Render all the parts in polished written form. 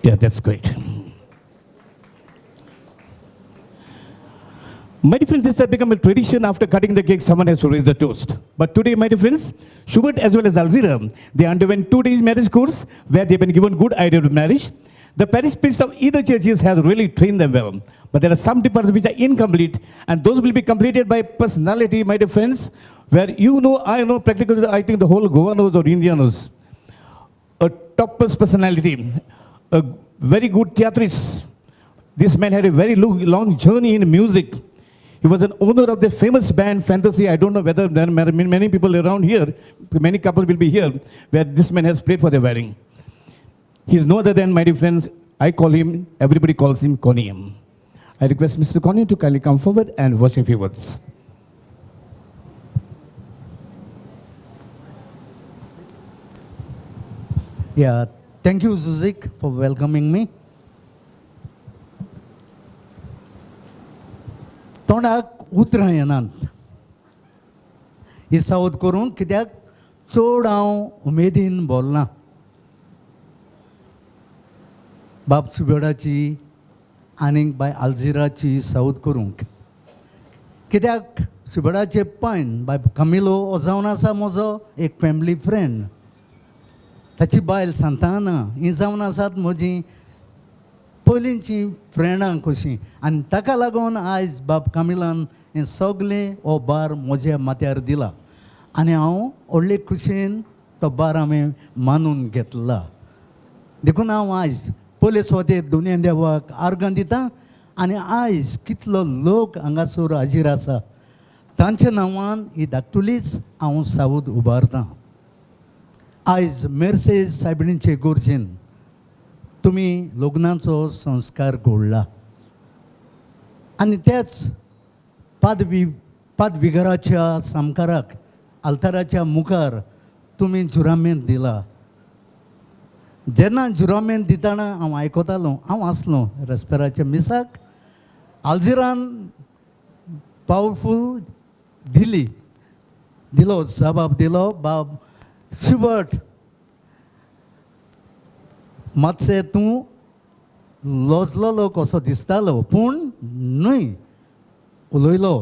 Yeah, that's great. My dear friends, this has become a tradition. After cutting the cake, someone has to raise the toast. But today, my dear friends, Schubert as well as Alzira, they underwent 2 days marriage course where they've been given good idea of marriage. The parish priest of either churches has really trained them well. But there are some departments which are incomplete, and those will be completed by personality, my dear friends, where you know, I know, practically, I think the whole Goa knows or India knows. A topless personality, a very good theatrist. This man had a very long journey in music. He was an owner of the famous band Fantasy. I don't know whether there are many people around here, many couples will be here, where this man has played for their wedding. He is no other than, my dear friends, I call him, everybody calls him Coniam. I request Mr. Coniam to kindly come forward and watch a few words. Yeah, thank you, Zuzik, for welcoming me. तोंडाक उतरां येनात ही सावध करूंक कित्याक चड हांव उमेदीन बोलना. बाब सुबेडाची आनीक बाय आल्झिराची सावध करूंक कित्याक सुबेडाचे पायन बाय कमिलो हो जावन आसा म्हजो एक फॅमिली फ्रेंड, ताची बायल सांताना ही जावन आसात म्हजी पयलींची फ्रेंडां कशीं, आनी ताका लागून आयज बाब कामिलान हें सगलें हो बार म्हज्या माथ्यार दिला आनी हांव व्हडले खुशयेन तो बार हांवें मानून घेतला. देखून हांव आयज पयले सुवातेर दोनूय देवाक आर्गां दिता आनी आयज कितलो लोक हांगासर हाजीर आसा तांच्या नांवान ही धाकटुलीच हांव सावध उबारतां. आयज मेर्सेज सायबिणीचे गोरजेन तुमी लग्नाचो संस्कार घडला आनी त्याच पादविगाराच्या सामकाराक आल्ताराच्या मुखार तुमी जुरामेंत दिला. जेन्ना जुरामेंत दितना हांव आयकतालो, हांव आसलो रेस्पेराच्या मिसाक, आल्झिरान पावरफूल दिली दिलो जबाब दिलो बाब शिवट मातशें तूं लजलोलो कसो दिसतालो पूण न्हय उलयलो,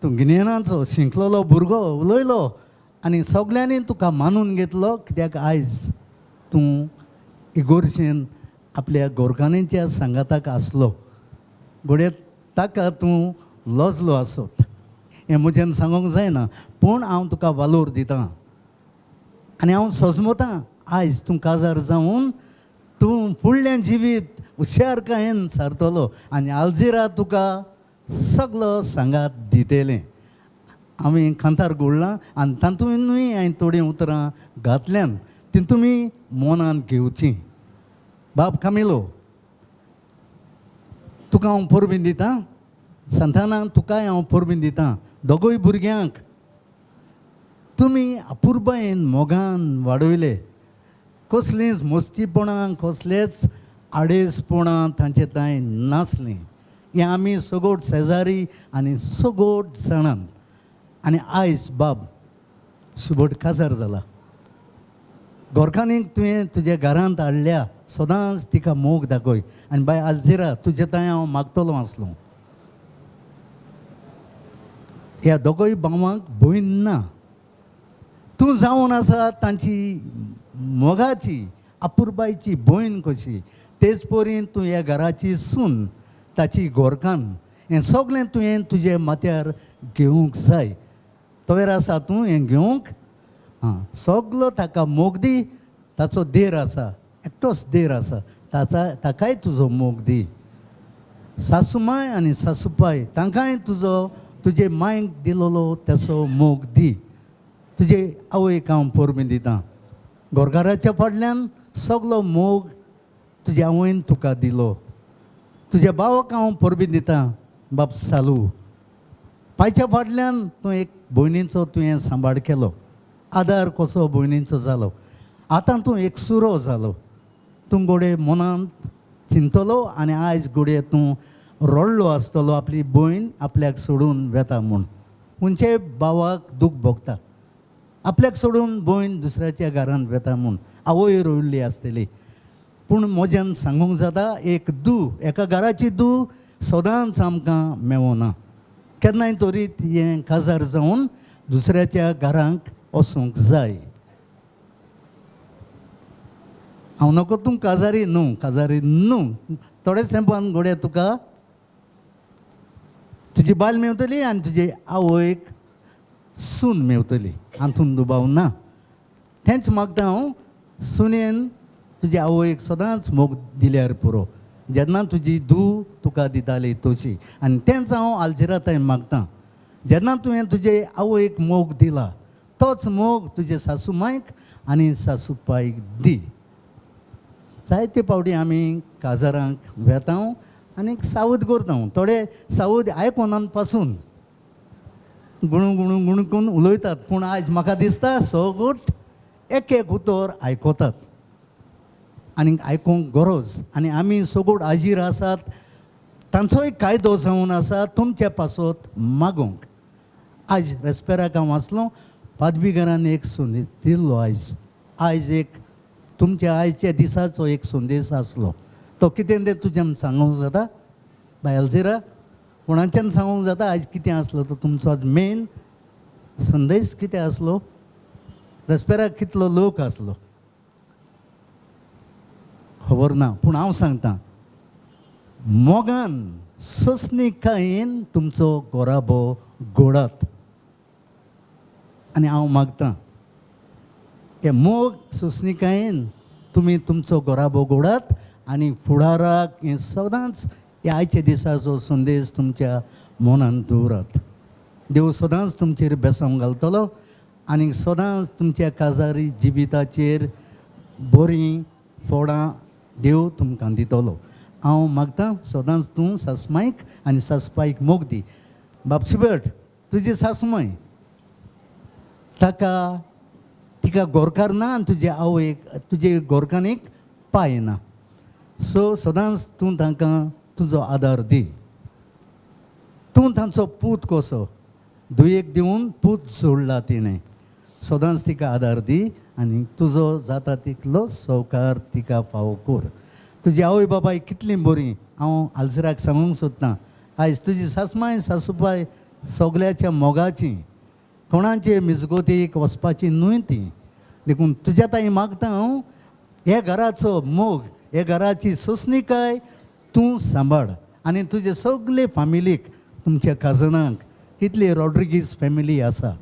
तूं गिन्यानाचो शिंकलोलो भुरगो उलयलो आनी सगल्यांनी तुका मानून घेतलो कित्याक आयज तूं इगोर्जेन आपल्या गोरकानीच्या सांगाताक आसलो, घडये ताका तूं लजलो आसत हें म्हज्यान सांगूंक जायना, पूण हांव तुका वालोर दितां आनी हांव सजमतां आयज तूं काजार जावन तूं फुडलें जिवीत हुशारकायेन सारतलो आनी आल्झिरा तुका सगलो सांगात दितलें. आमी कांतार घोळ्ळां आनी तातूंतूय हांवें थोडीं उतरां घातल्यान ती तुमी मनान घेवची. बाब कामिलो तुका हांव परबीं दितां, सांतानाक तुकाय हांव परबीं दितां, दोगूय भुरग्यांक तुमी अपुरबायेन मोगान वाडयले, कसलींच मस्तीपणां कसलेच आडेसपणां तांचे थंय नासलीं. हें आमी सगोट शेजारी आनी सगोट जाणात. आनी आयज बाब सुबट काजार जाला, गोरखानीक तुवें तुज्या घरांत हाडल्या, सदांच तिका मोग दाखय. आनी बाय आल्झिरा तुजे थंय हांव मागतलो आसलो, ह्या दोगूय भावांक भंय ना, तूं जावन आसा तांची मोगाची अपुरबायची भयण कशी, तेच परीन तूं ह्या घराची सून ताची गोरकान, हें सगळें तुवें तुजे माथ्यार घेवंक जाय. तोवेर आसा तूं हें घेवंक, आं सगलो ताका मोग दी, ताचो देर आसा, एकटोच देर आसा, ताचा ताकाय तुजो मोग दी. सासुमाय आनी सासुपाय तांकांय तुजो तुजे मायक दिलोलो ताचो मोग दी. तुजे आवयक हांव परबीं दितां, गोरगाराच्या फाटल्यान सगलो मोग तुज्या आवयन तुका दिलो. तुज्या भावाक हांव परबीं दितां बाब सालू, पायच्या फाटल्यान तूं एक भयणीचो तुवें सांबाळ केलो, आदार कसो भयणीचो जालो. आतां तूं एक सुरो जालो, तूं घोडये मनांत चिंतलो आनी आयज घोडये तूं रडलो आसतलो आपली भयण आपल्याक सोडून वेता म्हूण. खंयच्याय भावाक दूख भोगता आपल्याक सोडून भयण दुसऱ्याच्या घरांत वेता म्हूण, आवय रोयल्ली आसतली. पूण म्हज्यान सांगूंक जाता एक दू एका घराची दू सदांच आमकां मेवना. केन्नाय तरी हें काजार जावन दुसऱ्याच्या घरांक वचूंक जाय. हांव नको तूं काजारी न्हू काजारी न्हू थोडेच तेंपान घोड्या तुका तुजी बायल मेवतली आनी तुजी आवयक सून मेवतली हातून दुबाव ना. तेंच मागता हांव सुनेन तुजी आवयक सदांच मोग दिल्यार पुरो जेन्ना तुजी धूव तुका दिताली तशी. आनी तेंच हांव आलजिरा ताई मागता जेन्ना तुवें तुजे आवयक मोग दिला तोच मोग तुजे सासू मायक आनी सासू पायक दी. जायते फावटी आमी काजारांक वेता आनी सावध करता. थोडे सावध आयकोनान पासून गुणू गुणू गुणू करून उलयतात पूण आयज म्हाका दिसता सगट एक एक उतर आयकतात आनी आयकूंक गरज. आनी आमी सगट आजीर आसात तांचोय कायदो जावन आसा तुमचे पासत मागूंक. आयज रेस्पेराक हांव आसलो पादवीघरान एक संदेश दिल्लो आयज आयज एक तुमच्या आयच्या दिसाचो एक संदेश आसलो तो कितें तें तुज्यान सांगूंक जाता बाय अल्जिरा कोणाच्यान सांगूंक जाता आयज कितें आसलो तो तुमचो मेन संदेश कितें आसलो रेस्पेराक कितलो लोक आसलो खबर ना पूण हांव सांगता मोगान सोंसणीकायेन तुमचो गोराबो गोडात. आनी हांव मागता हे मोग सोंसणीकायेन तुमी तुमचो गोराबो गोडात आनी फुडाराक हें सदांच ह्या आयच्या दिसाचो संदेश तुमच्या मनान दवरात. देव सदांच तुमचेर बेसांव घालतलो आनी सदांच तुमच्या काजारी जिविताचेर बरीं फोडां देव तुमकां दितलो. हांव मागता सदांच तूं सासमायक आनी सासपायक मोग दी. बापसुबट तुजी सासमाय ताका तिका गोरकार ना आनी तुजे आवयक तुजे गोरकानीक पांय ना. सो सदांच तूं तांकां तुजो आदार दी. तूं तांचो पूत कसो दुयेक दिवन पूत जोडला तिणें सदांच तिका आदार दी आनी तुजो जाता तितलो सवकार तिका फावो कर. तुजी आवय बापाय कितलीं बरीं हांव आलजिराक सांगूंक सोदतां आयज तुजी सासमाय सासूपाय सगळ्याच्या मोगाची कोणाचे मिजगोतीक वचपाची न्हय ती. देखून तुज्या ताई मागता हांव ह्या घराचो मोग ह्या घराची सोंसणीकाय तूं सांबाळ आनी तुजे सगळे फामिलीक तुमच्या काजनांक कितली रॉड्रिगीज फॅमिली आसा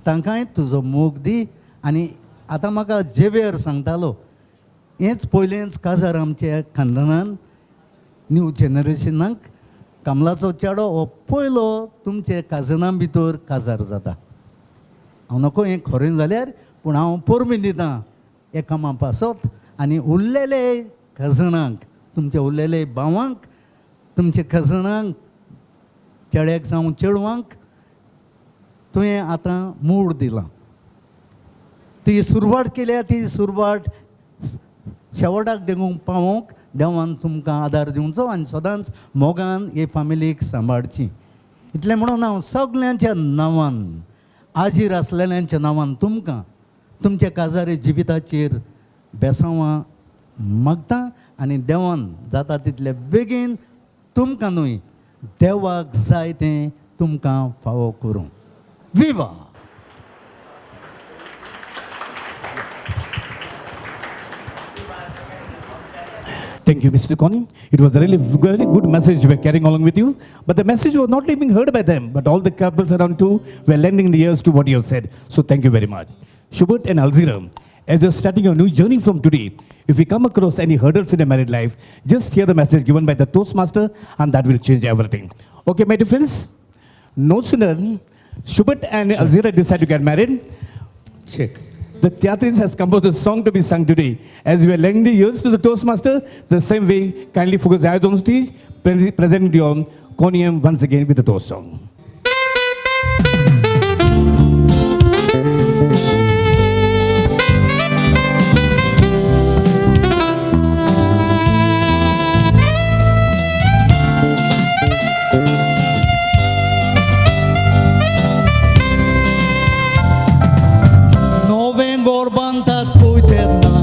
तांकांय तुजो मोग दी. आनी आतां म्हाका जेवियर सांगतालो हेंच पयलेंच काजार आमच्या खानदानान न्यू जनरेशनाक कमलाचो चेडो हो पयलो तुमचे काजनां भितर काजार जाता. हांव नको हें खरें जाल्यार पूण हांव परबीं दितां हे कामा पासत आनी उरलेले कजनांक तुमच्या उरलेले भावांक तुमच्या कजनांक चेड्याक जावं चेडवांक तुवें आतां मूड दिलां. ती सुरवात केल्या ती सुरवात शेवटाक देगूंक पावोवंक देवान तुमकां आदार दिवचो आनी सदांच मोगान हे फामिलीक सांबाळची. इतलें म्हणून हांव सगल्यांच्या नांवान आजीर आसलेल्यांच्या नांवान तुमकां तुमच्या काजारी जिविताचेर बेसांवां मागता आनी देवान जाता तितले बेगीन तुमकां न्हय देवाक जाय तें तुमकां फावो करूं. विवा. Thank you, Mr. Connie. It was a really very good message we were carrying along with you. But the message was not only being heard by them, but all the couples around too were lending the ears to what you have said. So thank you very much. Shubert and Alzira, as you're starting your new journey from today, if you come across any hurdles in your married life, just hear the message given by the Toastmaster and that will change everything. Okay, my dear friends, no sooner Shubert and Alzira decide to get married, Check. The Tiatrist has composed a song to be sung today. As we are lending the ears to the Toastmaster, the same way, kindly focus the eyes on stage, present your Conium once again with the toast song. Noven gorbantat puitet na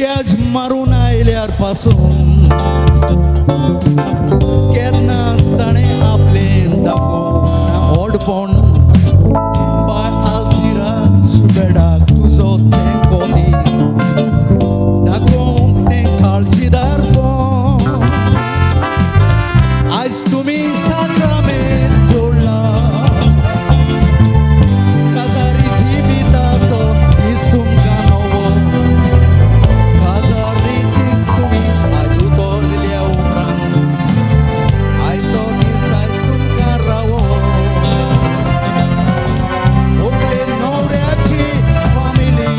पियाज मारून आयल्यार पासून केन्नाच ताणें आपलें दाखोवंक ना व्हडपण. बाय आलजिरा सुबेडाक तुजो तेंको दी, दाखोवंक तें काळजीदारपण. आयज तुमी साक्रामेंत जोडला, काजारी जिविताचो दीस तुमकां नवो. काजार रितीक तुमी आयज उतर दिल्या उपरांत आयचो दीस आयज तुमकां रावो. व्हंकले न्हवऱ्याची फामिली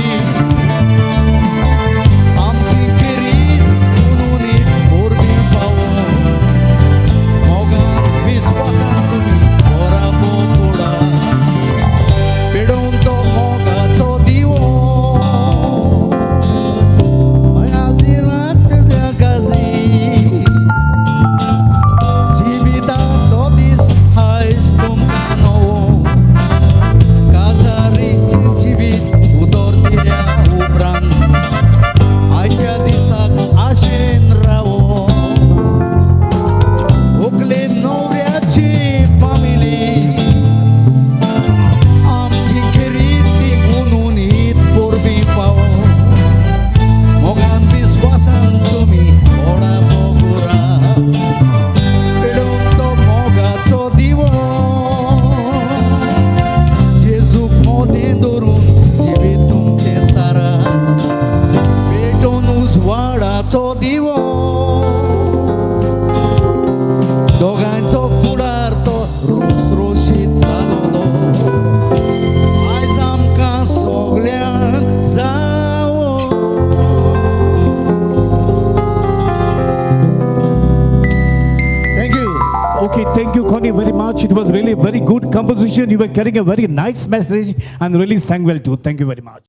आमची खेरीत हुनहुनीत परबीं फावो. मोगान विस्वासान तुमी घरा पोडा, पेडोवन तो मोगाचो दिवो. तुज्या काजी जिविताचो दीस आयज तुमकां नवो. काजारीचें जिवीत उतर दिल्या उपरांत आयच्या दिसाक आशेन रावो. व्हंकले न्हवऱ्याची फामिली आमची खेरीत ती हुनहुनीत परबीं फावो. मोगान विस्वासान तुमी ओडा बोगुरा, पेडोवन तो मोगाचो दिवो. जेजूक मोदें धरून जिवीत तुमचें सारा, पेटोवन उजवाडाचो दिवो. दोगांयचो फुडार तो रोसरोशीत जालोलो, आयज आमकां सगल्यांक जावो. Thank you. Okay, thank you, Connie, very much. It was really very good composition. You were carrying a very nice message and really sang well too. Thank you very much.